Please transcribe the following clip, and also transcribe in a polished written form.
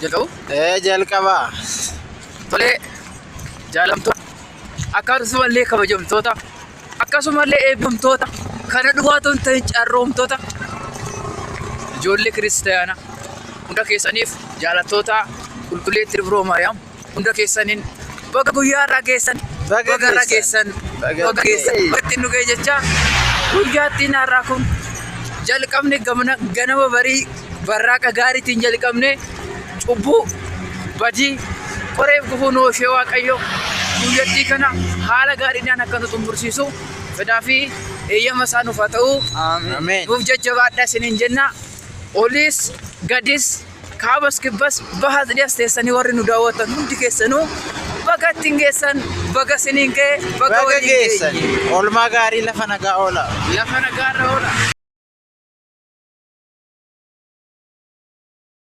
Jalqabu? Ee jalqabaa. Tolee, jaalamtoota akkasumallee kabajamtoota akkasumallee eebbifamtoota kana duwwaa otoo hin ta'in carroomtoota ijoollee kiristaanaa hunda keessaniif jaalattoota qulqulleetti Dubroo Maariyaam hunda keessaniin baga guyyaa irraa geessan. Baga Baga irraa geessan. geessan. Baga Baga geessan. geessan. Baga ittiin nu ga'e jecha guyyaattiin har'aa kun jalqabne gamana ganama barii barraaqa gaariitiin jalqabne cubbuu badii qoreef gufuu nu oolchee Waaqayyo guyyattii kana haala gaariidhaan akka nu xumursiisu fedhaa fi eeyyama isaa nuuf haa ta'u. Ameen. Nuuf jajjabaadhaa isiniin jenna. Olis gadis kaabas kibbas bahas dhiyas teessanii warri nu daawwatan hundi keessanuu baga ittiin geessan, baga isiniin ga'e, baga Baga waliin geessan. geenye. Oolmaa gaarii lafa nagaa oola. Lafa nagaarra oola.